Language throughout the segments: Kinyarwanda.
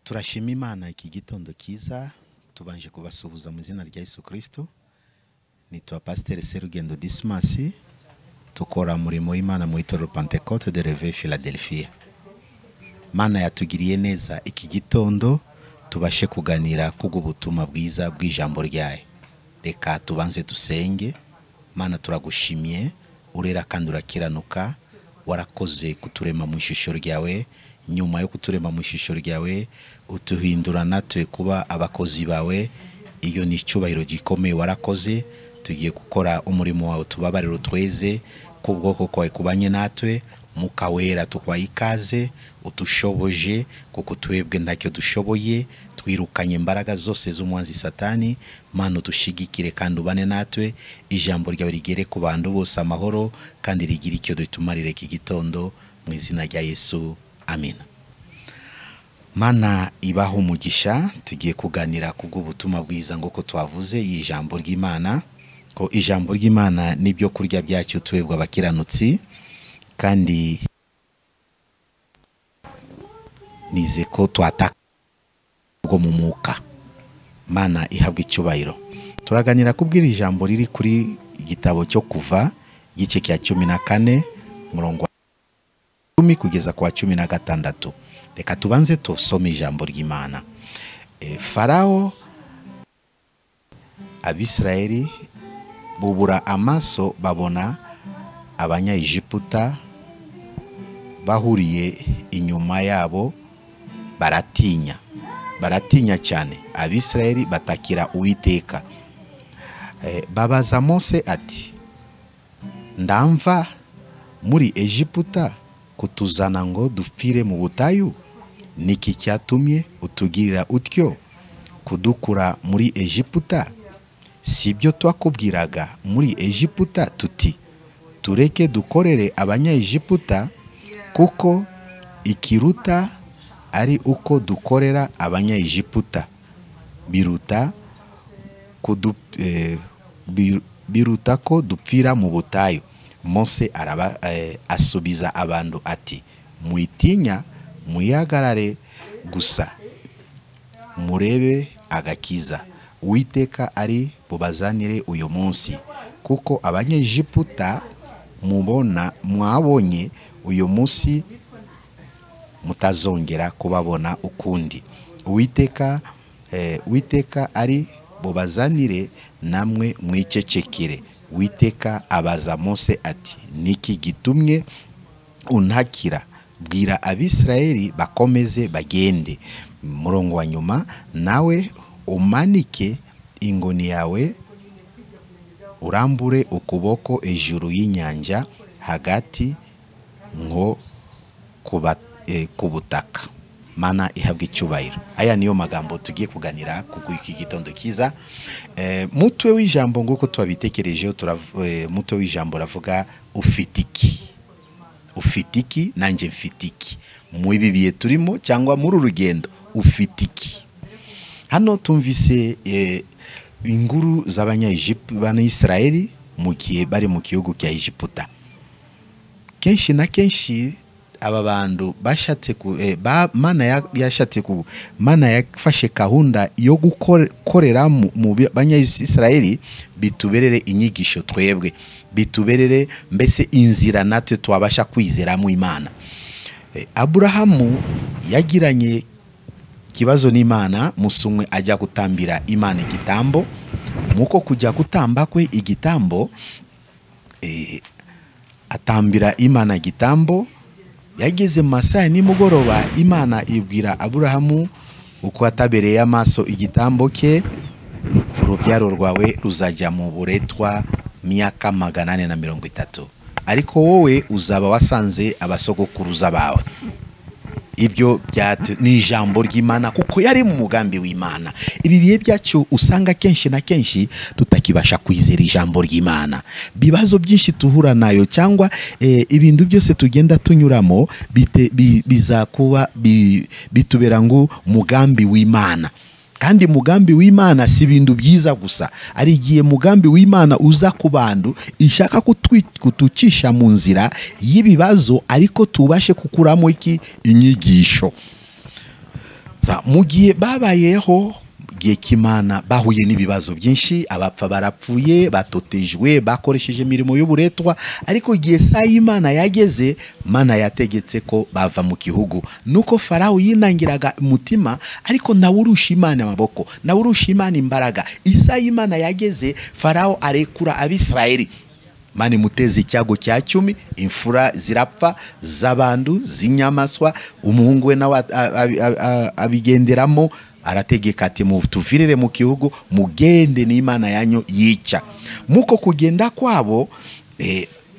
Turashima Imana iki gitondo kiza, tubanje kubasuhuza mu izina rya Yesu Kristo. Nitwa Pasteur Serugendo Dismas, tukora murimo w'Imana mu itorero Pentecote de Réveil Philadelphia. Mana yatugiriye neza iki gitondo tubashe kuganira kubw'ubutumwa bwiza bw'ijambo ryayo. Reka tubanze dusenge. Mana turagushimye, urera kandi urakiranuka, warakoze kuturema mu ishusho ryawe. Nyuma yo kuturema mu ishusho ryawe utuhindura natwe kuba abakozi bawe. Iyo ni icyubahiro gikomeye warakoze. Tugiye gukora umurimo wawe, tubabarire utweze kubwoko kwawe kubanye natwe. Mukawera tukwaye ikaze, utushoboje kuko twebwe ntacyo dushoboye. Twirukanye imbaraga zose z'umwanzi Satani. Mana udushigikire kandi ubane natwe, ijambo ryawe rigere ku bantu bose amahoro kandi rigire icyo dutumarire iki gitondo mu izina rya Yesu, amina. Mana ibaho umugisha. Tugiye kuganira kubw'ubutumwa bwiza ngoko twavuze ijambo ry'Imana, ko ijambo ry'Imana nibyo kurya byacu twebwe abakiranutsi, kandi nize ko twataka bwo mu mwuka. Mana ihabwa icyubahiro. Turaganira kubwira ijambo riri kuri igitabo cyo Kuva igice cya 14 murongo wa 10 kugeza kwa 16. Reka tubanze tusome ijambo ry'Imana. Farao Abisirayeli bubura amaso babona Abanyaegiputa bahuriye inyuma yabo, baratinya, baratinya cyane. Abisirayeli batakira Uwiteka. Babaza Mose ati, ndamva muri Egiputa kutuzana ngo dupfire mu butayu? Niki cyatumye utugirira utyo kudukura muri Egiputa? Sibyo twakubwiraga muri Egiputa tuti, tureke dukorere Abanyaegiputa, kuko ikiruta ari uko dukorera Abanyaegiputa biruta biruta ko dupfira mu butayu. Mose araba asubiza abantu ati, mwitinya, muyagarare gusa murebe agakiza Uwiteka ari bubazanire uyu munsi, kuko Abanyegiputa mubona mwabonye uyu munsi mutazongera kubabona ukundi. Uwiteka Uwiteka ari bubazanire namwe mwicecekere. Uwiteka abaza Mose ati, niki gitumye untakira? Bwira Abisirayeli bakomeze bagende. Murongo wa nyuma, nawe umanike ingoni yawe urambure ukuboko ejuru y'inyanja hagati ngo kubutaka. Mana ihabwe icyubahiro. Aya niyo magambo tugiye kuganira ku iki gitondo kiza. Mutwe w'ijambo nguko twabitekerejeho, mutwe w'ijambo ravuga ufite iki? Ufite iki? Nanjye mfite iki? Mu ibi bihe turimo cyangwa muri urugendo ufite iki? Hano tumvise inguru z'Abanyayisirayeli mu gihe bari mu gihugu cya Egiputa. Kenshi na kenshi aba bantu bashatse ku Mana yashatse ku Mana yafashe gahunda yo gukorera mu Banyayisirayeli bituberere inyigisho twebwe, bituberere mbese inzira natwe twabasha kwizeramo Imana. Aburahamu yagiranye kibazo n'Imana, musumwe ajya gutambira Imana igitambo. Muko kujya gutamba kwe igitambo, atambira Imana igitambo. Yageze mu masaha nimugoroba, Imana ibwira Aburahamu uko atabereye amaso igitambo ke, urubyaro rwawe ruzajya mu buretwa myaka 430, ariko wowe uzaba wasanze abasogokuruza bawe. Ibyo ni ijambo ry'Imana kuko yari mu mugambi w'Imana. Ibi bihe byacu usanga kenshi na kenshi tutakibasha kwizera ijambo ry'Imana. Bibazo byinshi tuhura nayo cyangwa ibintu byose tugenda tunyuramo bizakuba bitubera ngo mugambi w'Imana. Kandi mugambi w'Imana si ibintu byiza gusa, ari igihe mugambi w'Imana uza ku bantu ishaka kutucisha mu nzira y'ibibazo, ariko tubashe kukuramo iki inyigisho. Mu gihe babayeho gihe cy'Imana bahuye n'ibibazo byinshi, abapfa barapfuye, batotejwe, bakoresheje imirimo y'uburetwa, ariko igihe saa y'Imana yageze, Mana yategetse ko bava mu gihugu. Nuko Farawo yinangiraga umutima, ariko nawe urusha Imana amaboko, nawe urusha Imana imbaraga. Isaa y'Imana yageze, Farawo arekura Abisirayeli. Mana imuteza icyago cya 10, imfura zirapfa z'abantu, z'inyamaswa, umuhungu we nawe abigenderamo, arategeka ati mutuvirire mu gihugu, mugende n'Imana yanyu yica. Muko kugenda kwabo,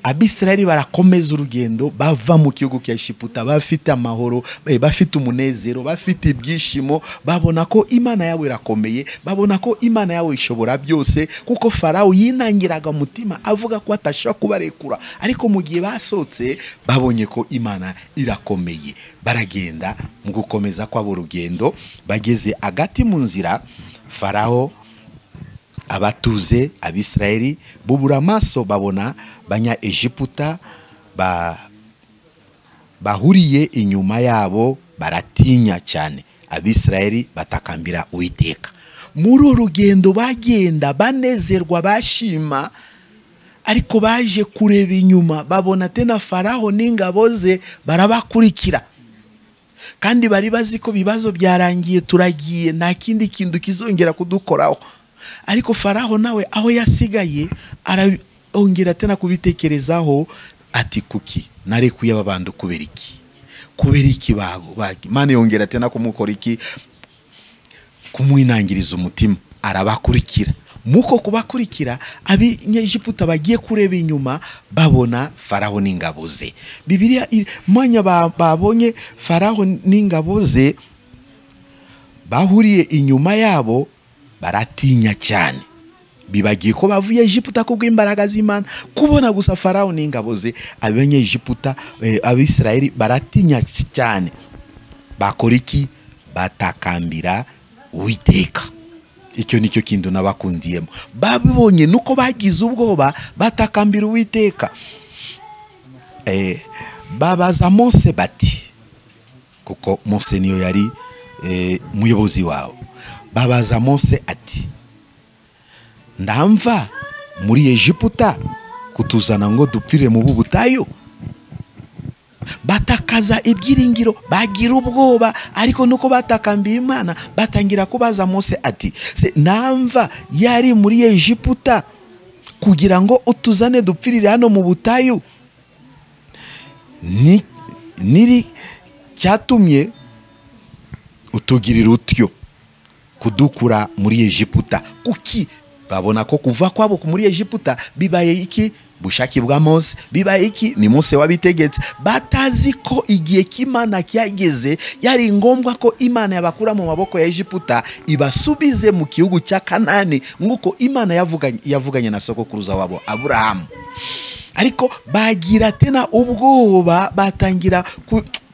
Abisirayeli barakomeza urugendo bava mu gihugu cya Egiputa bafite amahoro, bafite umunezero, bafite ibyishimo, babona ko Imana yabo irakomeye, babona ko Imana yabo ishobora byose, kuko Farawo yinangiraga umutima avuga ko atashobora kubarekura. Ariko mu gihe basotse babonye ko Imana irakomeye, baragenda. Mu gukomeza kwabo urugendo, bageze agati mu nzira, Farawo abatuze Abisirayeli bubura amaso, babona banya Egiputa bahuriye inyuma yabo, baratinya cyane. Abisirayeli batakambira Uwiteka. Muri uru rugendo bagenda banezerwa, bashima, ariko baje kureba inyuma babona tena Farawo n'ingabo ze barabakurikira. Kandi bari bazi ko bibazo byarangiye, turagiye, nta kindi kintu kizongera kudukoraho. Ariko Farawo nawe aho yasigaye arongera tena kubitekerezaho, ati kuki narekuye aba bantu, kubera iki? Kubera iki bago? Imana yongera tena kumukora iki? Kumwinangiriza umutima, arabakurikira. Muko kubakurikira, Abanyegiputa bagiye kureba inyuma babona Farawo n'ingabo ze. Bibiliya mwanya babonye Farawo n'ingabo ze bahuriye inyuma yabo, baratinya cyane. Bibagiye ko bavuye Egiputa kubw'imbaraga z'Imana, kubona gusa Farawo n'ingabo ze, Abanyegiputa, Abisirayeli baratinya cyane. Bakora iki? Batakambira Uwiteka. Icyo nicyo kintu nabakundiyemo. Babibonye nuko bagize ubwoba, batakambira Uwiteka. Babaza Mose bati, kuko Mose niyo yari muyobozi wabo. Babaza Mose ati, ndamva muri Egiputa kutuzana ngo dupfire mu butayu. Batakaza ibyiringiro, bagira ubwoba, ariko nuko batakambiye Imana, batangira kubaza Mose ati, se namva yari muri Egiputa kugira ngo utuzane dupfirire hano mu butayu? Niri cyatumye utugirira utyo kudukura muri Egiputa? Kuki babona ko kuva kwabo muri Egiputa bibaye iki? Bushaki bwa Mose bibaye iki? Ni Mose wabitegetse. Batazi ko igihe cy'Imana cyageze, yari ngombwa ko Imana yabakura mu maboko ya Egiputa ibasubize mu gihugu cya Kanani, nguko Imana yavuganye na sogokuruza wabo Aburahamu. Ariko bagira tena ubwoba, batangira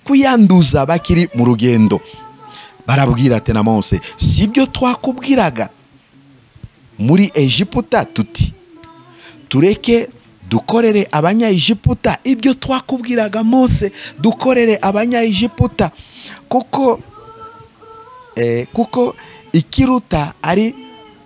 kuyanduza bakiri mu rugendo. Barabwira tena Mose, sibyo twakubwiraga muri Egiputa tuti tureke dukorere Abanyaegiputa? Ibyo twakubwiraga Mose, dukorere Abanyaegiputa, kuko ikiruta ari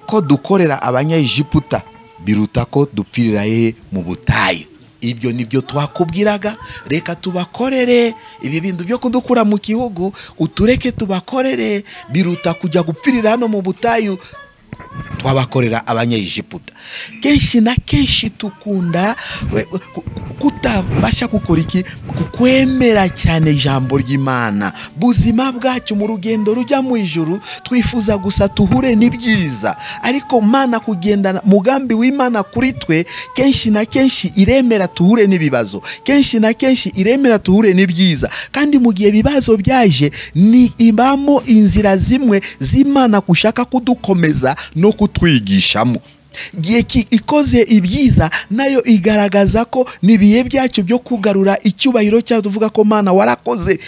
ko dukorera Abanyaegiputa biruta ko dupfirira hehe? Mu butayu. Ibyo nibyo twakubwiraga, reka tubakorere ibi bintu byo kudukura mu gihugu, utureke tubakorere, biruta kujya gupfirira hano mu butayu twabakorera Abanyegiputa. Kenshi na kenshi tukunda kutabasha gukora iki? Kukwemera cyane ijambo ry'Imana. Buzima bwacu mu rugendo rujya mu ijuru, twifuza gusa tuhure n'ibyiza, ariko Mana kugendana mugambi w'Imana kuri twe, kenshi na kenshi iremera tuhure n'ibibazo, kenshi na kenshi iremera tuhure n'ibyiza. Kandi mu gihe ibibazo byaje, ni ibamo inzira zimwe z'Imana kushaka kudukomeza no kutwigishamo. Gihe ikoze ibyiza nayo igaragaza ko nibihe byacu byo kugarura icyubahiro cyawe, tuvuga ko Mana warakoze,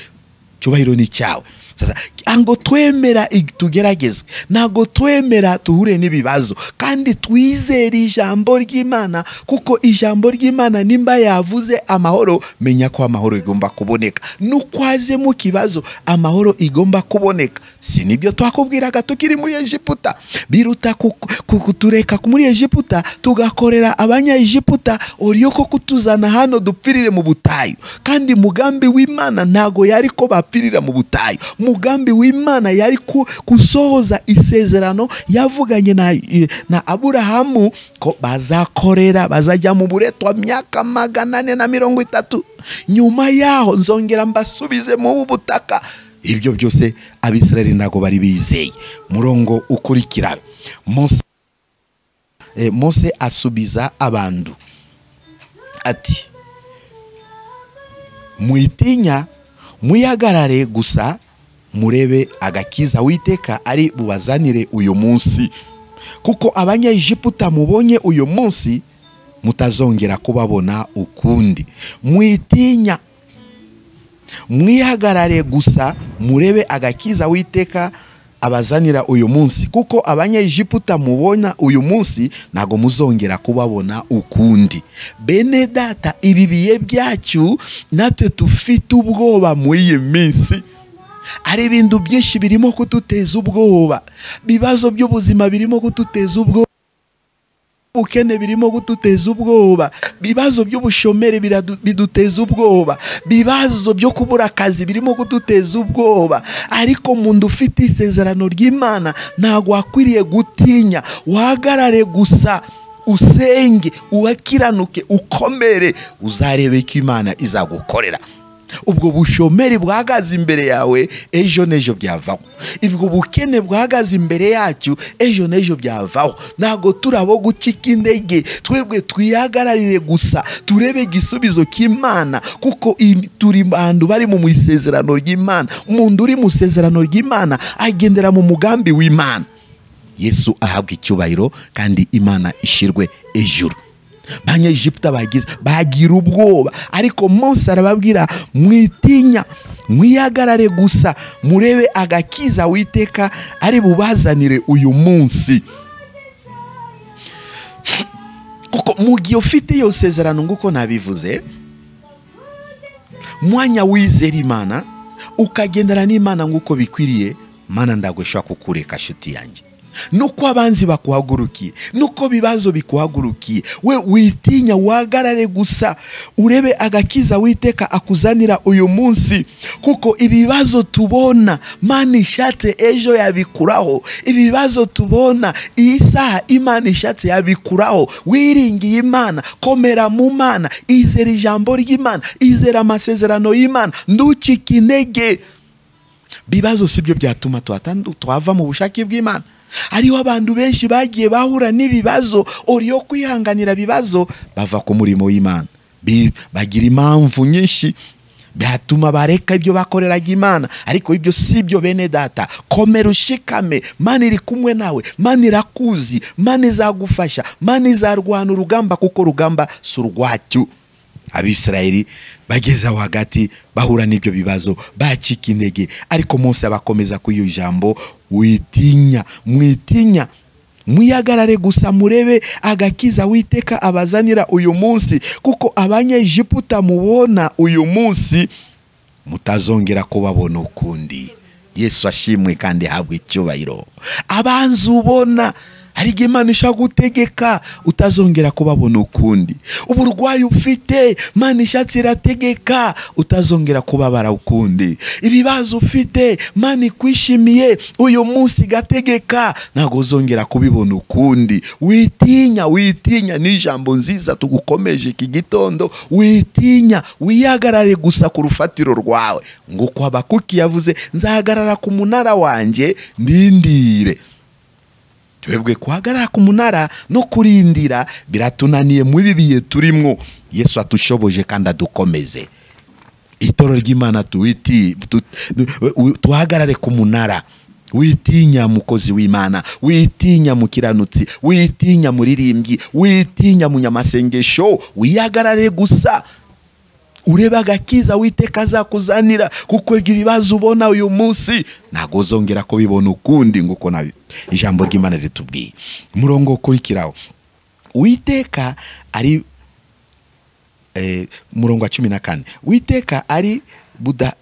cyubahiro ni cyawe. Sasa ngo twemera tugeragezwe, ntago twemera tuhure n'ibibazo, kandi twizere ijambo ry'Imana, kuko ijambo ry'Imana nimba yavuze amahoro, menya ko amahoro igomba kuboneka. Nukwaze mu kibazo amahoro igomba kuboneka. Si nibyo twakubwiraga tukiri muri Egiputa? Biruta kutureka muri Egiputa tugakorera abanyaegiputa oriyoko kutuzana hano dupfirire mu butayu. Kandi mugambi w'Imana ntago yari ko bapfirira mu butayu. Mugambi w'Imana yari kusohoza isezerano yavuganye na Aburahamu ko bazakorera, bazajya mu buretwa myaka 430, nyuma yaho nzongera mbasubize mu butaka. Ibyo byose Abisirayeli ntago bari bizeye. Murongo ukurikira, Mose asubiza abantu ati mwitinya, muyagarare gusa murebe agakiza Uwiteka ari bubazanire uyu munsi, kuko abanyaegiputa mubonye uyu munsi mutazongera kubabona ukundi. Mwitinya, mwihagarare gusa murebe agakiza Uwiteka abazanira uyu munsi, kuko abanyaegiputa mubona uyu munsi ntago muzongera kubabona ukundi. Bene data, ibi biye byacu natwe tufite ubwoba muri iyi minsi. Ari ibintu byinshi birimo kuduteza ubwoba, bibazo by'ubuzima birimo kuduteza ubwoba, ubukene birimo kuduteza ubwoba, bibazo by'ubushomeri biduteza ubwoba, bibazo byo kubura akazi birimo kuduteza ubwoba. Ariko umuntu ufite isezerano ry'Imana ntago akwiriye gutinya. Wahagarare gusa, usenge, uwakiranuke, ukomere, uzarebe ko Imana izagukorera. Ubwo bushomeri bwahagaze imbere yawe ejo n'ejo byavaho, ubwo bukene bwahagaze imbere yacu ejo n'ejo byavaho. Ntago turabo gucika intege, twebwe twihagararire gusa turebe igisubizo cy'Imana, kuko turi bantu bari mu isezerano ry'Imana. Umuntu uri mu isezerano ry'Imana agendera mu mugambi w'Imana. Yesu ahabwa icyubahiro kandi Imana ishirwe ejuru. Abanyaegiputa bagira ubwoba, ariko Mose arababwira mwitinya, mwihagarare gusa murebe agakiza Uwiteka ari bubazanire uyu munsi. Kuko mu gihe ufite iyo sezerano, nguko nabivuze, mwanya wizera Imana ukagendana n'Imana nguko bikwiriye, Mana ndagweshwa kukureka shuti yanjye. Nuko abanzi bakuhagurukiye, nuko bibazo bikuhagurukiye, we witinya, wahagarare gusa urebe agakiza Uwiteka akuzanira uyu munsi. Kuko ibibazo tubona Imana ishatse ejo yabikuraho, ibibazo tubona iyi saha Imana ishatse yabikuraho. Wiringiye Imana, komera mu Mana, izera ijambo ry'Imana, izera amasezerano y'Imana, nducike intege. Bibazo sibyo byatuma twava mu bushake bw'Imana. Hariho abantu benshi bagiye bahura n'ibibazo, oriyo kwihanganira bibazo bava ku murimo w'Imana, bagira impamvu nyinshi byatuma bareka ibyo bakoreraga Imana. Ariko ibyo sibyo bene data, komera ushikame, Mana iri kumwe nawe, Mana irakuzi, Mana izagufasha, Mana izarwana urugamba, kuko urugamba si urwacu. Abisirayeli bageze aho hagati bahura n'ibyo bibazo bacika intege, ariko Mose abakomeza ku iyo jambo, witinya, mwitinya, mwihagarare gusa murebe agakiza Uwiteka abazanira uyu munsi, kuko abanyaegiputa mubona uyu munsi mutazongera kubabona ukundi. Yesu ashimwe kandi ahabwe icyubahiro. Abanzi ubona hari igihe Imana ishaka gutegeka utazongera kubabona ukundi. Uburwayi ufite Imana ishatse irategeka utazongera kubabara ukundi. Ibibazo ufite Imana ikwishimiye uyu munsi igategeka ntago uzongera kubibona ukundi. Witinya, witinya, ni ijambo nziza tugukomeje iki gitondo. Witinya, wihagarare gusa ku rufatiro rwawe. Nguko Habakuki yavuze, nzahagarara ku munara wanjye ndindire. Twebwe kuhagarara ku munara no kurindira biratunaniye muri bihe turimwo. Yesu atushoboje kandi adukomeze. Itoro ry'Imana tuhagarare ku munara. Witinya mukozi w'Imana, witinya mukiranutsi, witinya muririmbyi, witinya munyamasengesho, wihagarare gusa. Urebe agakiza Uwiteka azakuzanira, kuko ibyo bibazo ubona uyu munsi ntago uzongera kubibona ukundi, nguko nabi ijambo ry'Imana ritubwiye. Murongo ukurikiraho, Uwiteka ari murongo wa 14, Uwiteka ari buda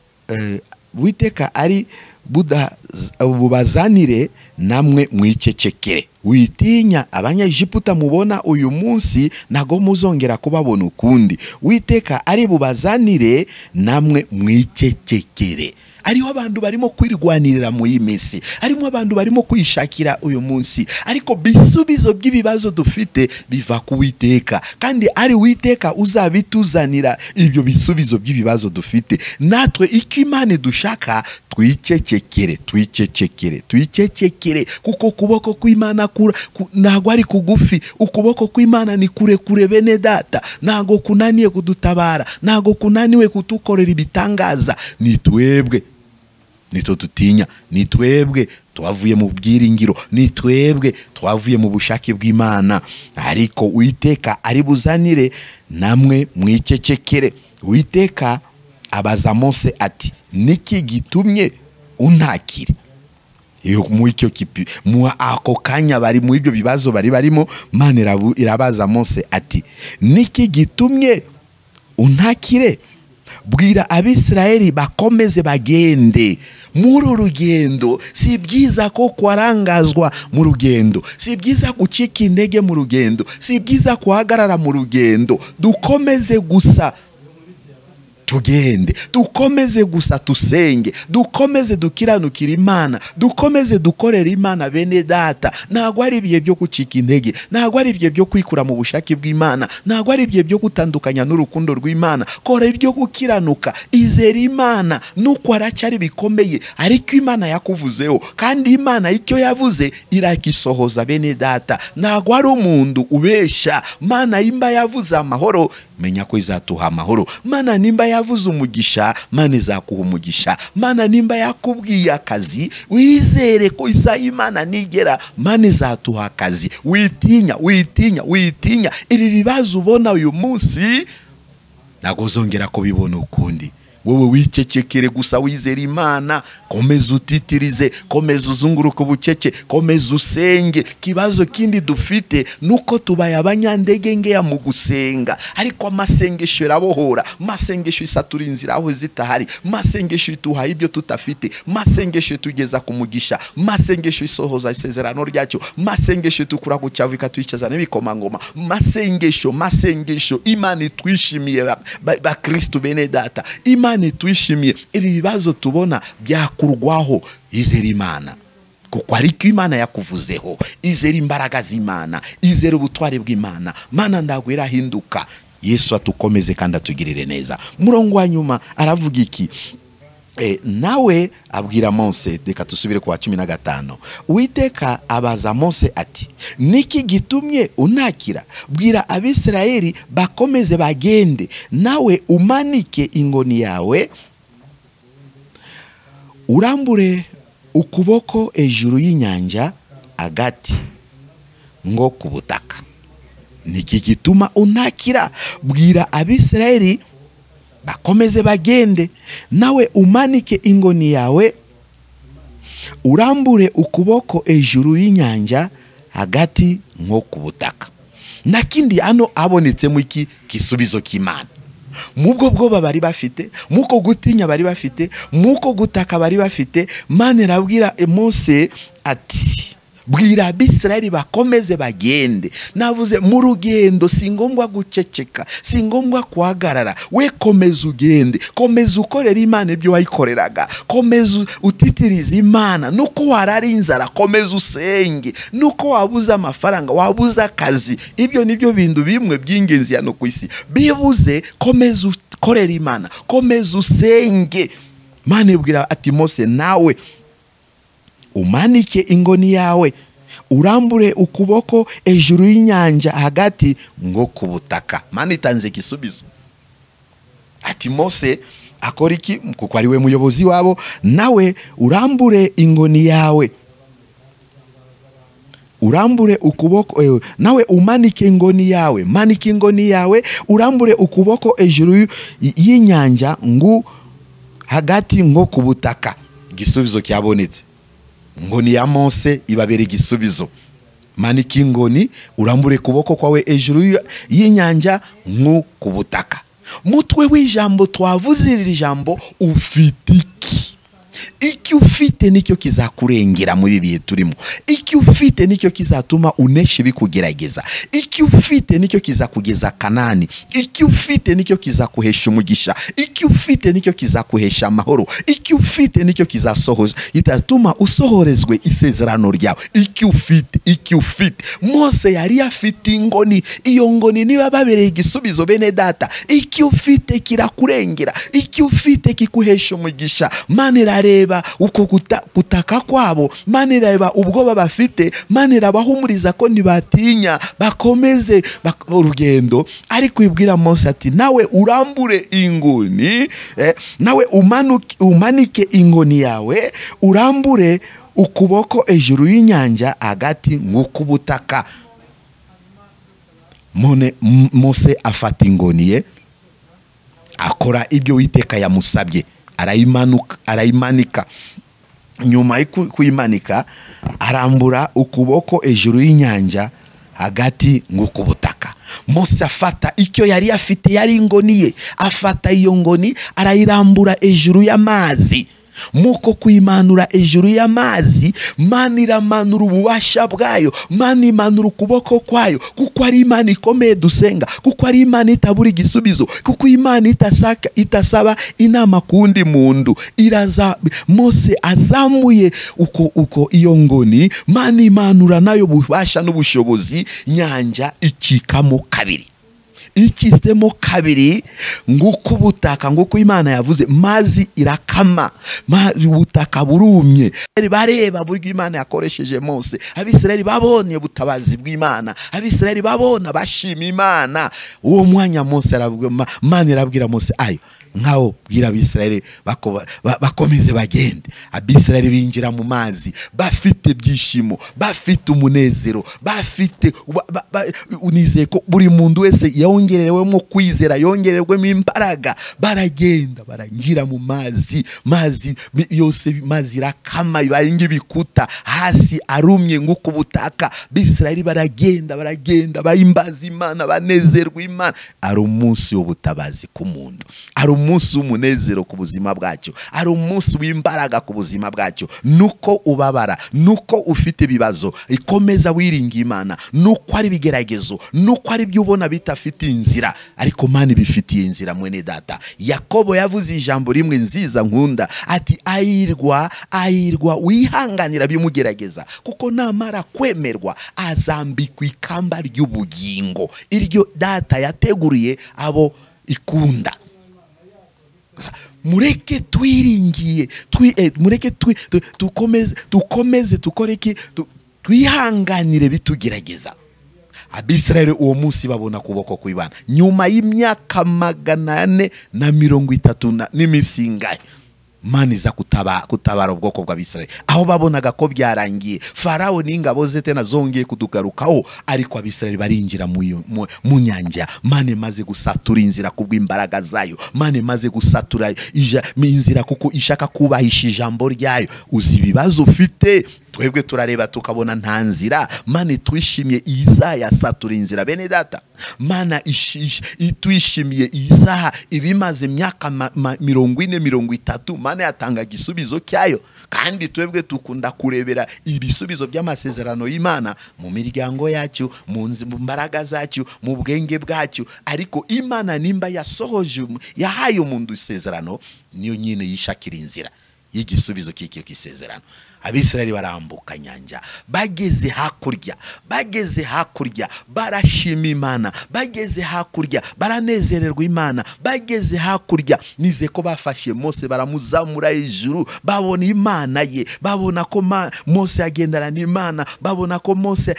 Uwiteka ari buda bubazanire namwe mwicecekere. Witinya abanyegiputa mubona uyu munsi nago muzongera kubabona ukundi. Uwiteka ari bubazanire namwe mwicecekere. Ariho abantu barimo kwirwanirira mu yiminsi, harimo abantu barimo kwishakira uyu munsi, ariko bisubizo by'ibibazo dufite biva ku Uwiteka, kandi ari Uwiteka uzabituzanira ibyo bisubizo by'ibibazo dufite. Natwe icyo Imana dushaka twicecekere, twicecekere, twicecekere, kuko kuboko kw'Imana ntago ari kugufi. Ukuboko kw'Imana ni kure kure bene data, ntago kunaniye kudutabara, ntago kunaniwe kutukorera ibitangaza. Ni twebwe nitwo tutinya, ni twebwe twavuye mu byiringiro, ni twebwe twavuye mu bushake bw'Imana. Ariko Uwiteka ari buzanire namwe mwicecekere. Uwiteka abaza Mose ati niki gitumye untakira? Iyo mu icyo kipi mu ako kanya bari mu ibyo bibazo bari barimo, Imana irabaza Mose ati niki gitumye untakire? Bwira Abisirayeli bakomeze bagende muri rugendo. Si byiza ko kwarangazwa mu rugendo, si byiza gucika intege mu rugendo, si byiza kuhagarara mu rugendo. Dukomeze gusa tugende, dukomeze gusa tusenge, dukomeze dukiranukira Imana, dukomeze dukorera Imana bene data. Ntago ari ibihe byo gucika intege, ntago ari ibihe byo kwikura mu bushake bw'Imana, ntago ari ibihe byo gutandukanya n'urukundo rw'Imana. Kora ibyo gukiranuka, izera Imana nuko aracyari bikomeye, ariko Imana yakuvuzeho, kandi Imana icyo yavuze irakisohoza bene data. Ntago ari umuntu ubesha. Mana imba yavuze amahoro, menya ko izatuha amahoro. Mana nimba yavuze umugisha, Mana izakuha umugisha. Mana nimba yakubwiye akazi, wizere ko isaha Imana nigera, Mana izatuha akazi. Witinya, witinya, witinya. Ibi bibazo ubona uyu munsi ntago uzongera kubibona ukundi. Wowe wicecekere gusa, wizere Imana, komeza utitirize, komeza uzunguruke ubucece, komeza usenge. Kibazo kindi dufite nuko tubaye abanyandege ngeya mu gusenga, ariko amasengesho irabohora, masengesho isatura inzira aho zitahari, masengesho ituha ibyo tutafite, masengesho tugeza ku mugisha, masengesho isohoza isezerano ryacyo, masengesho tukura ku cyavu ikatwicaza n'ibikomangoma. Masengesho, masengesho, Imana itwishimiye Bakristo bene data, Imana twishimiye. Ibi bibazo tubona byakurwaho, izera Imana, kuko ariko Imana yakuvuzeho. Izera imbaraga z'Imana, izera ubutware bw'Imana. Mana ndagwe irahinduka. Yesu atukomeze kandi atugirire neza. Murongo wa nyuma aravuga iki? Nawe abwira Mose, reka tusubire kwa 15. Uwiteka abaza Mose ati niki gitumye unakira? Bwira Abisirayeli bakomeze bagende, nawe umanike ingoni yawe, urambure ukuboko ejuru y'inyanja agati ngo kubutaka. Niki gituma unakira? Bwira Abisirayeli bakomeze bagende, nawe umanike ingoni yawe, urambure ukuboko ejuru y'inyanja hagati nko kubutaka. Nakindi hano abonetsemo iki kisubizo cy'Imana. Mubwo bwoba bari bafite, muko gutinya bari bafite, muko gutaka bari bafite, Mana irabwira Mose ati bwira Abisirayeli bakomeze bagende. Navuze mu rugendo si ngombwa guceceka, si ngombwa kuhagarara. We komeza ugende, komeza ukorera Imana ibyo wayikoreraga, komeza utitirize Imana. Nuko warari inzara, komeza usenge. Nuko wabuze amafaranga, wabuze akazi, ibyo nibyo bintu bimwe by'ingenzi hano ku isi bibuze. Komeza ukorera Imana, komeza usenge. Imana ibwira ati Mose, nawe umanike ingoni yawe, urambure ukuboko ejuru y'inyanja hagati ngo kubutaka. Mana itanze igisubizo. Ati Mose akora iki? Kuko ari we muyobozi wabo. Nawe urambure ingoni yawe, Urambure ukuboko, nawe umanike ingoni yawe, manike ingoni yawe, urambure ukuboko ejuru y'inyanja ngu hagati ngo kubutaka. Igisubizo cyabonetse. Ngoni ya Mose ibabere igisubizo. Manike ingoni, urambure kuboko kwawe ejuru y'inyanja ngu kubutaka. Mutwe w'ijambo twavuze iri jambo ufite iki? Iki ufite nicyo kizakurengera muri bihe turimo. Iki ufite nicyo kizatuma unesha ibikugerageza. Iki ufite nicyo kizakugeza Kanani. Iki ufite nicyo kizakuhesha umugisha. Iki ufite nicyo kizakuhesha amahoro. Iki ufite nicyo kizasohoza, itatuma usohorezwe isezerano ryawe. Iki ufite, iki ufite. Mose yari afite ingoni, iyo ngoni niba babereye igisubizo bene data. Iki ufite kirakurengera, iki ufite kikuhesha umugisha. Mana irareba uko kutaka kwabo, Mana irareba ubwoba bafite, Mana irabahumuriza ko ntibatinya, bakomeze urugendo. Ariko ibwira Mose ati nawe urambure ingoni, nawe umanike ingoni yawe, urambure ukuboko ejuru y'inyanja hagati nk'ukubutaka. Mose afata ingoni ye, akora ibyo Uwiteka yamusabye, arayimanika. Nyuma yo kuyimanika arambura ukuboko ejuru y'inyanja hagati nk'ukubutaka. Mose afata icyo yari afite, yari ingoni ye, afata iyo ngoni arayirambura ejuru y'amazi. Muko kuyimanura ejuru y'amazi, Mana iramanura ububasha bwayo, Mana imanura ukuboko kwayo, kuko ari Imana ikomeye dusenga, kuko ari Imana itabura igisubizo, kuko Imana itasaba inama kundi muntu. Iraza Mose azamuye uko iyo ngoni, Mana imanura nayo ububasha n'ubushobozi, nyanja icikamo kabiri. Ikisemo kabiri nguko ubutaka, nguko Imana yavuze, mazi irakama, ubutaka burumye. Bareba buryo Imana yakoresheje Mose, Abisirayeli babonye ubutabazi bw'Imana, Abisirayeli babona bashima Imana. Uwo mwanya Mose arabwira, Imana irabwira Mose ayo nkaho bwira Abisirayeli bakomeze bagende. Abisirayeli binjira mu mazi bafite byishimo, bafite umunezero, bafite unizeye ko buri muntu wese yongererewemo kwizera, yongererwemo imbaraga. Baragenda barangira mu mazi, mazi yose, mazi irakama ibaye ibikuta, hasi arumye nguko ubutaka. Abisirayeli baragenda baragenda bahimbaza Imana, banezerwa Imana. Ari umunsi w'ubutabazi ku muntu, ari umunsi w'umunezero ku buzima bwacyo, ari umunsi w'imbaraga ku buzima bwacyo. Nuko ubabara, nuko ufite ibibazo, ikomeza wiringa Imana, nuko ari bigeragezo, nuko ari byo ubona bitafite inzira, ariko Mana ibifitiye inzira. Mwene data, Yakobo yavuze ijambo rimwe nziza nkunda, ati ayirwa ayirwa wihanganira bimugerageza, kuko namara kwemerwa azambikwa ikamba ry'ubugingo iryo data yateguriye abo ikunda. Mureke twiringiye, mureke tukomeze tukoreke, twihanganire bitugerageza. Abisirayeli uwo munsi babona kuboko kw'Imana nyuma y'imyaka 430 n'imisingaye. Mana iza kutabara ubwoko bw'Abisirayeli aho babonaga ko byarangiye. Farao n'ingabo ze tena zongeye kudugarukaho, ariko Abisirayeli barinjira mu nyanja. Mana imaze gusatura inzira kubw'imbaraga zayo, Mana imaze gusatura inzira kuko ishaka kubahisha ijambo ryayo. Uzi ibibazo ufite, twebwe turareba tukabona nta nzira. Mana twishimiye Isaya satura inzira. Bene data, Mana itwishimiye Isaha ibimaze imyaka 40 30, Mana yatanga igisubizo cyayo. Kandi twebwe tukunda kurebera ibisubizo by'amasezerano y'Imana mu miryango yacu, mu mbaraga zacu, mu bwenge bwacu. Ariko Imana nimba yasohoje, yahaye umuntu isezerano, niyo nyine yishakira inzira y'igisubizo cy'icyo kisezerano. Abisirayeli barambuka nyanja, bageze hakurya, bageze hakurya barashima Imana, bageze hakurya baranezererwa Imana, bageze hakurya nize ko bafashe Mose baramuzamura ijuru, babona Imana ye, babona ko Mose agendana n'Imana, babona ko Mose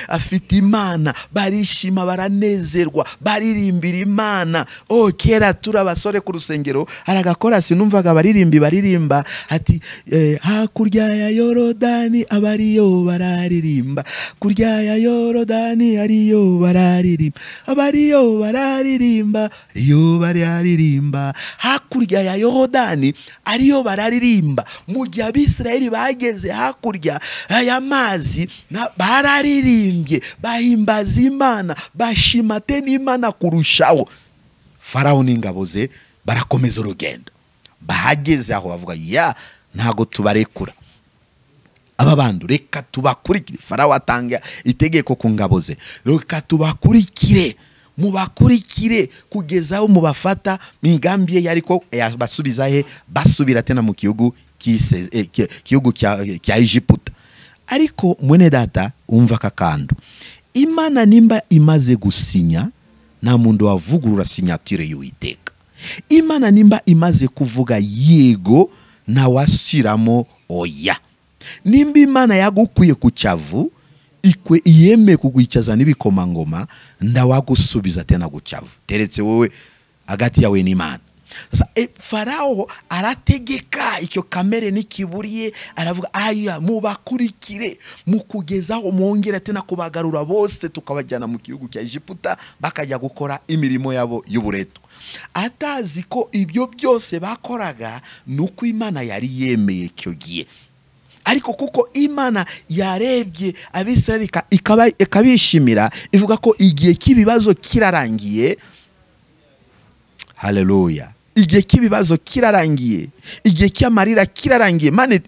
afite Imana, barishima baranezerwa, baririmbira Imana. Oh, kera turi abasore ku rusengero hari agakorasi numvaga baririmbi baririmba ati hakurya ya Yorodani abariyo bararirimba, kurya ya Yorodani ariyo bararirimba, abariyo bararirimba, ariyo bararirimba. Hakurya ya Yorodani ariyo bararirimba. Mu gihe Abisirayeli bageze hakurya ya mazi bararirimbye, bahimbaza Imana, bashima tena Imana kurushaho. Farao n'ingabo ze barakomeza urugendo. Bahageze aho bavuga ya ntago tubarekura aba bantu, reka tubakurikire. Farao atanga itegeko ku ngabo ze, reka tubakurikire, mubakurikire kugeza aho mubafata. Migambi ye yariko yabasubiza he, basubira tena mu gihugu kihugu kya Egiputa. Ariko mwene data umva kakando, Imana nimba imaze gusinya nta muntu wavugurura signature y'Uwiteka. Imana nimba imaze kuvuga yego ntawashyiramo oya. Nimba Imana yagukuye ku cyavu ikwe iyeme kugwicaza n'ibikomangoma, ndawagusubiza tena ku cyavu, teretse wowe hagati yawe n'Imana. Sasa Farao arategeka icyo kamere n'ikiburiye, aravuga aya mubakurikire mukugezaho mwongera tena kubagarura bose tukabajyana mu gihugu cya Egiputa bakajya gukora imirimo yabo y'uburetwa. Atazi ko ibyo byose bakoraga nuko Imana yari yemeye icyo gihe. Ariko kuko Imana yarebye Abisirayeli ikabishimira, ivuga ko igihe cy'ibibazo kirarangiye. Haleluya. Igihe cy'ibibazo kirarangiye, igihe cy'amarira kirarangiye. Mane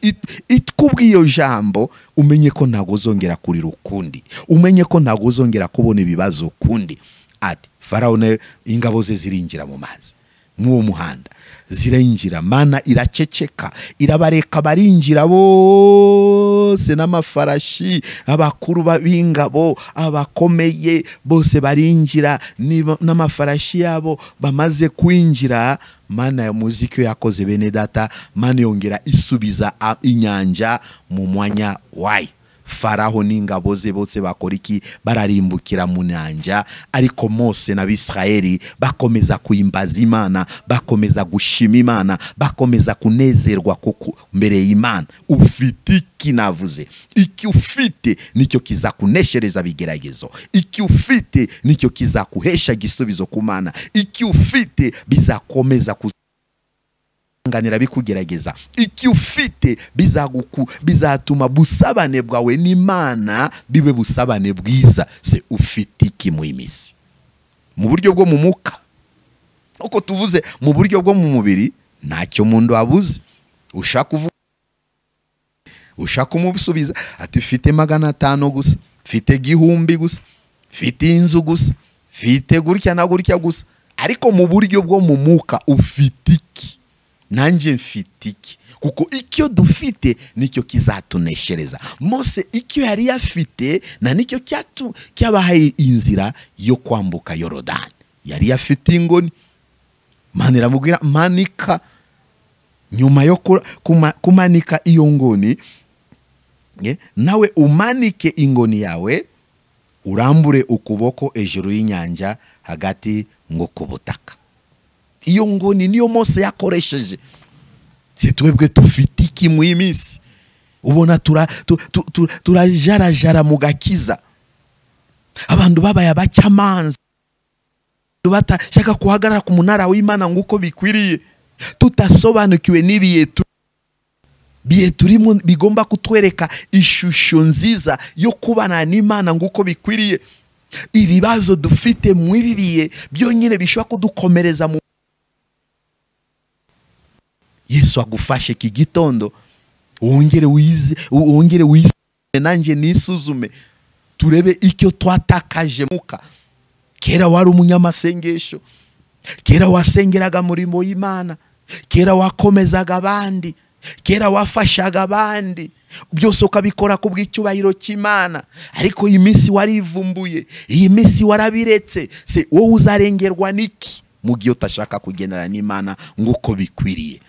itkubwiye iyo jambo, umenye ko ntago uzongera kurira ukundi, umenye ko ntago uzongera kubona ibibazo ukundi. Ati Farao ingabo ze zirinjira mu mazi mw'uwo muhanda, zirinjira. Mana iraceceka, irabareka barinjira bose n'amafarashi, abakuru b'ingabo, abakomeye bose barinjira n'amafarashi yabo. Bamaze kwinjira, Mana ya muziki yakoze bene data, Mana yongera isubiza inyanja mu mwanya wayo. Faraho n'ingabo ze bose bakora iki? Bararimbukira mu nyanja. Ariko Mose n'Abisirayeli bakomeza kuhimbaza Imana, bakomeza gushima Imana, bakomeza kunezerwa kuko mbere y'Imana. Ufite iki? Navuze iki ufite nicyo kizakuneshereza bigeragezo, iki ufite nicyo kizakuhesha gisubizo ku Mana, iki ufite bizakomeza nganira bikugerageza, iki ufite bizatuma busabane bwawe n'Imana bibe busabane bwiza. Se ufite iki mu imisi? Mu buryo bwo mu muka, uko tuvuze mu buryo bwo mu mubiri ntacyo muntu abuze. Ushaka uvuga, ushaka umusubiza ati mfite 500 gusa, mfite 1000 gusa, mfite inzu gusa, mfite gutya na gutya gusa. Ariko mu buryo bwo mu muka ufite iki? Nanjye mfite iki? Kuko icyo dufite nicyo kizatuneshereza. Mose icyo yari afite na nicyo cyabahaye inzira yo kwambuka Yorodani. Yari afite ingoni, Mana iramubwira manika. Nyuma yo kumanika iyo ngoni, nawe umanike ingoni yawe, urambure ukuboko ejuru y'inyanja hagati ngo kubutaka. Iyo ngoni niyo Mose yakoresheje. Si twebwe tufite iki mu imisi? Ubona turajarajara mu gakiza. Abantu babaye abacamanza, batashaka kuhagarara ku munara w'Imana nguko bikwiriye, tutasobanukiwe n'ibihe turimo bigomba kutwereka ishusho nziza yo kubana n'Imana nguko bikwiriye. Ibibazo dufite mu ibi bihe byonyine bishobora kudukomereza mu Yesu agufashe iki gitondo, wongere wize, wongere wisuzume, nanjye nisuzume, turebe icyo twatakaje muka. Kera wari umunyamasengesho, kera wasengeraga murimo y'Imana, kera wakomezaga abandi, kera wafashaga abandi, byose ukabikora kubw'icyubahiro cy'Imana. Ariko iyi minsi warivumbuye, iyi minsi warabiretse. Se wowe uzarengerwa niki mu gihe utashaka kugendana n'Imana nguko bikwiriye?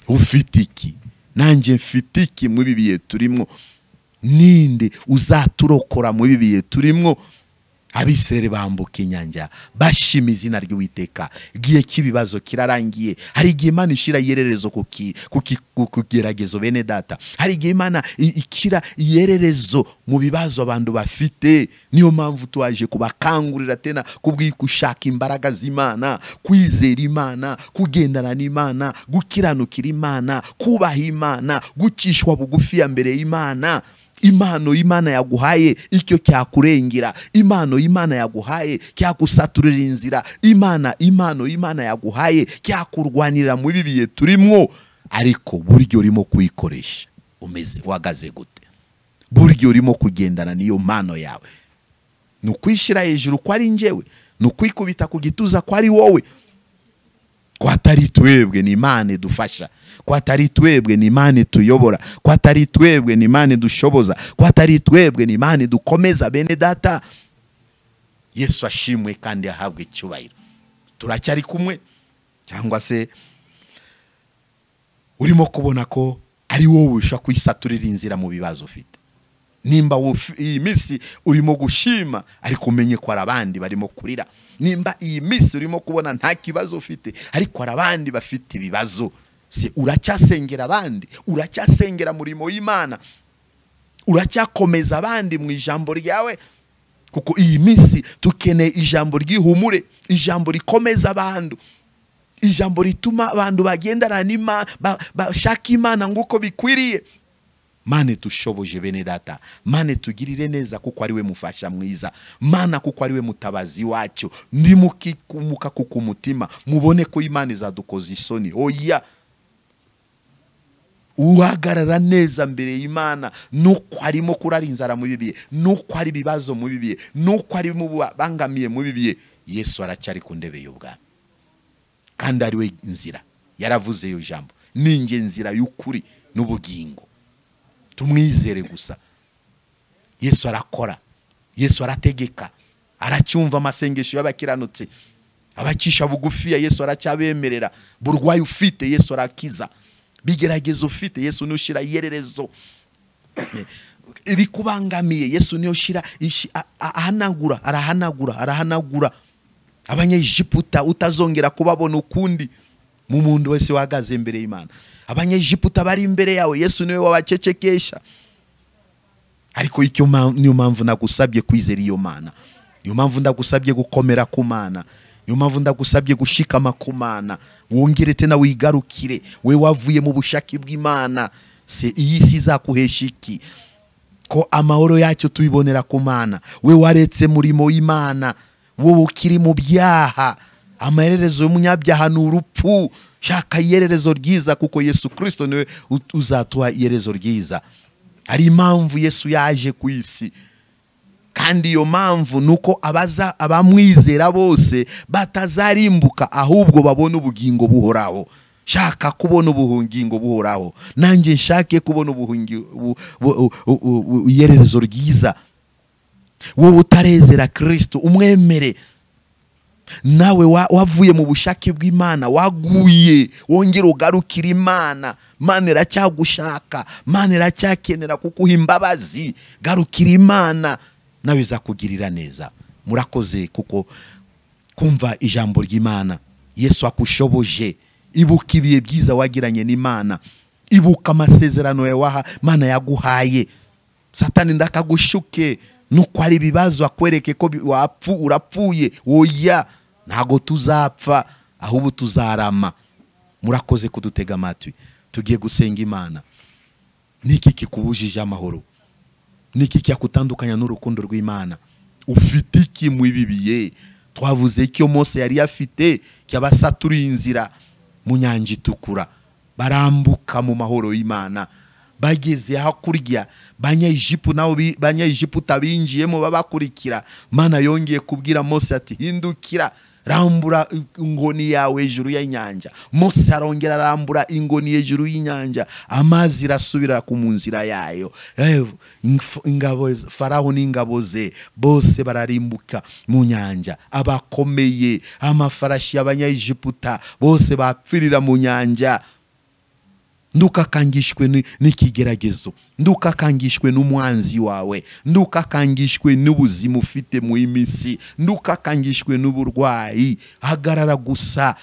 Ufite iki? Nanjye mfite iki mu bihe turimo? Ninde uzaturokora mu bihe turimo? Abisirayeli bambuka inyanja bashima izina ry'Uwiteka. Igihe cy'ibibazo kirarangiye. Hari igihe Imana ishira ihererezo ku kugeragezo bene data. Hari igihe Imana ikira ihererezo mu bibazo abantu bafite. Niyo mpamvu twaje kubakangurira tena kubwikushaka imbaraga z'Imana, kwizera Imana, kugendana n'Imana, gukiranukira Imana, kubaha Imana, gucishwa bugufi ya mbere y'Imana. Impano Imana yaguhaye icyo cyakurengera, impano Imana yaguhaye cyagusaturira inzira, impano Imana yaguhaye cyakurwanira muri bibiye turimo. Ariko buryo urimo kuyikoresha umeze wagaze gute? Buryo urimo kugendana niyo mpano yawe? Nukwishira hejuru ko ari njyewe, nukwikubita ku gituza ko ari wowe? Ko atari twebwe ni Imana idufasha, ko atari twebwe ni Imana ituyobora, ko atari twebwe ni Imana idushoboza, ko atari twebwe ni Imana idukomeza bene data. Yesu ashimwe kandi ahabwe icyubahiro. Turacyari kumwe cyangwa se urimo kubona ko ari wowe ushaka kwisaturira inzira mu bibazo ufite? Nimba iyi minsi urimo gushima ariko umenye ko arabandi barimo kurira. Nimba iyi minsi urimo kubona nta kibazo ufite ariko arabandi bafite ibibazo, se uracyasengera abandi? Uracyasengera murimo w'Imana? Uracyakomeza abandi mu ijambo ryawe? Kuko iyi minsi tukeneye ijambo ry'ihumure, ijambo rikomeza abantu, ijambo rituma abantu bagendana n'Imana, bashaka Imana nguko bikwiriye. Mane tushoboje bene data, mane tugirire neza kuko ari we mufasha mwiza, mana kuko ari we mutabazi wacu. Ndimukikumuka kuko umutima mubone ko Imana izadukoza isoni. Oya, uhagarara neza mbere y'Imana nuko arimo kurara inzara mu bibiye, nuko ari bibazo mu bibiye, nuko ari mu bangamiye mu bibiye, Yesu aracyari ku ndebe y'ubwami kandi ari we nzira. Yaravuze yo jambo, ninjye nzira y'ukuri n'ubugingo. Tumwizere gusa. Yesu arakora, Yesu arategeka, aracyumva amasengesho y'abakiranutse, abacisha bugufiya Yesu aracyabemerera. Burwayi ufite Yesu arakiza, bigeragezo ufite Yesu nushira ihererezo, ibikubangamiye Yesu niyo shira ahanagura, arahanagura, arahanagura. Abanyegiputa utazongera kubabona ukundi mu muntu wese wahagaze imbere y'Imana. Abanyegiputa bari imbere yawe Yesu niwe wabacecekesha. Ariko icyo niyo mpamvu nagusabye kwizera iyo Mana, niyo mpamvu ndagusabye gukomera ku Mana, niyo mpamvu ndagusabye gushikama ku Mana. Wongere tena wigarukire, we wavuye mu bushake bw'Imana. Se iyi si izakuhesha iki? Ko amahoro yacyo tuyibonera ku Mana. We waretse murimo w'Imana, wowe ukiri mu byaha. Amahererezo y'umunyabyaha ni urupfu. Shaka ihererezo ryiza kuko Yesu Kristo niwe uzatuha iherezo ryiza. Hari impamvu Yesu yaje ku isi, kandi iyo mpamvu nuko abaza abamwizera bose batazarimbuka ahubwo babona ubugingo buhoraho. Shaka kubona ubugingo buhoraho, nanjye nshake kubona ihererezo ryiza. Wowe utarezera Kristo umwemere. Nawe wavuye mu bushake bw'Imana, waguye, wongera ugarukira Imana. Mana iracyagushaka, Mana iracyakenera kukuha imbabazi. Garukira Imana nawe izakugirira neza. Murakoze kuko kumva ijambo ry'Imana. Yesu akushoboje. Ibuka ibihe byiza wagiranye n'Imana, ibuka amasezerano yawe Mana yaguhaye. Satani ndakagushuke nuko ari ibibazo akwereke ko wapfu urapfuye. Oya, ntago tuzapfa ahubwo tuzarama. Murakoze kudutega amatwi. Tugiye gusenga Imana. Niki kikubujije amahoro? Niki cyakutandukanya n'urukundo rw'Imana? Ufite iki mu bibiye? Twavuze ko Mose yari afite cyabasaturiye inzira mu nyanja itukura, barambuka mu mahoro y'Imana. Bageze hakurya Banyaegiputa binjiyemo babakurikira. Mana yongeye kubwira Mose ati hindukira, rambura ingoni yawe hejuru y'inyanja. Mose arongera arambura ingoni hejuru y'inyanja, amazi irasubira ku munzira yayo. Ingabo Faraho n'ingabo ze bose bararimbuka mu nyanja, abakomeye amafarashi y'Abanyaegiputa bose bapfirira mu nyanja. Ndukakangishwe n'ikigeragezo, ndukakangishwe n'umwanzi wawe, ndukakangishwe n'ubuzima ufite mu iminsi, ndukakangishwe n'uburwayi. Hagarara gusa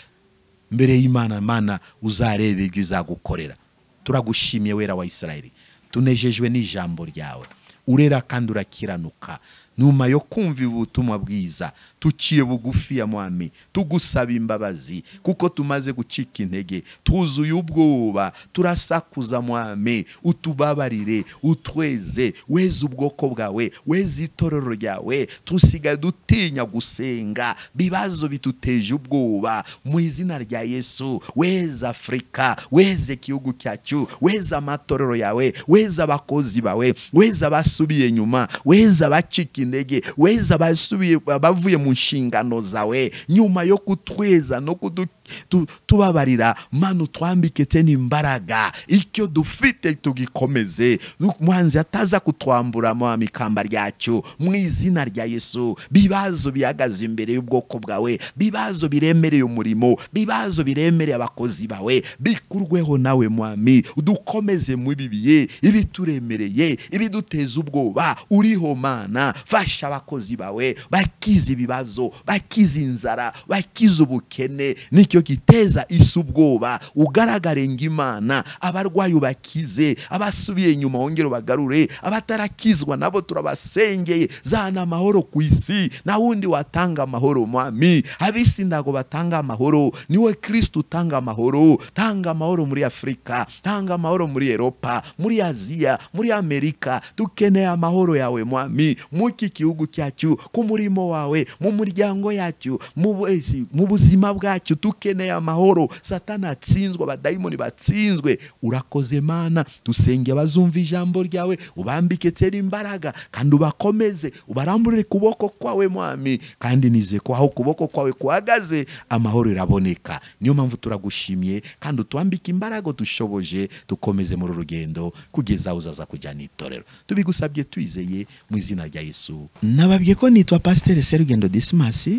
mbere y'Imana, Mana uzarebe ibyo izagukorera. Turagushimiye wera wa Isirayeli, tunejejwe n'ijambo ryawe, urera kandi urakiranuka. Nyuma yo kumva ubutumwa bwiza tuciye bugufi ya Mwami, tugusaba imbabazi kuko tumaze gucika intege, tuzuye ubwoba, turasakuza Mwami, utubabarire, utweze, weze ubwoko bwawe, weze itorero ryawe. Tusigaye dutinya gusenga, bibazo bituteje ubwoba. Mu izina rya Yesu, weze Afrika, weze igihugu cyacu, weze amatorero yawe, weze abakozi bawe, weze abasubiye nyuma, weze abacika intege, weza abasubiye bavuye mu nshingano zawe. Nyuma yo kutweza no kutubabarira, Mana utwambike tena imbaraga, icyo dufite tugikomeze, mwanzi ataza kutwambura Mwami ikamba ryacu. Mu izina rya Yesu, bibazo bihagaze imbere y'ubwoko bwawe, bibazo biremereye umurimo, bibazo biremereye abakozi bawe, bikurweho nawe Mwami. Udukomeze mu bibiye ibituremereye, ibiduteza ubwoba. Uriho Mana, fasha abakozi bawe bakize ibibazo, bakize inzara, bakize ubukene, nicyo giteza isi ubwoba. Ugaragare ng'Imana, abarwayi bakize, abasubiye inyuma wongere bagarure, abatarakizwa nabo turabasengeye. Zana amahoro ku isi, na wundi watanga amahoro Mwami. Abisi ndago batanga amahoro, niwe Kristo utanga amahoro. Tanga amahoro muri Afrika, tanga amahoro muri Europa, muri Aziya, muri Amerika. Dukeneye amahoro yawe Mwami, muki gihugu cyacu, ku murimo wawe, mu muryango yacu, mu buzima bwacu. Dukeneye amahoro. Satana atsinzwe, abadayimoni batsinzwe. Urakoze Mana, dusenge abazumva ijambo ryawe, ubambike tera imbaraga kandi ubakomeze, ubaramburire kuboko kwawe Mwami. Kandi nize ko aho kuboko kwawe kuhagaze amahoro iraboneka. Niyo mpamvu turagushimiye, kandi utwambike imbaraga dushoboje, dukomeze muri rugendo kugeza uzaza kujyana itorero. Tubigusabye twizeye mu izina rya Yesu. Nababwiye ko nitwa Pasteur Serugendo Dismas.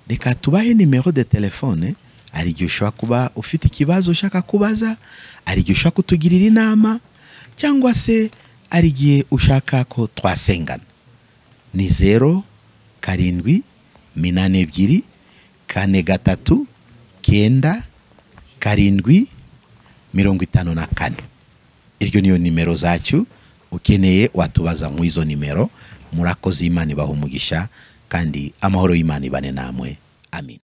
Reka tubahe nimero de telefone. Hari igihe ushobora kuba ufite ikibazo ushaka kubaza, hari igihe ushaka kutugirira inama, cyangwa se hari igihe ushaka ko twasengana. Ni 0 7 8 2 4 3 9 7 54. Iryo niyo nimero zacu, ukeneye watubaza mu izo nimero. Murakoze, Imana ibahe umugisha, kandi amahoro y'Imana ibane namwe. Amin.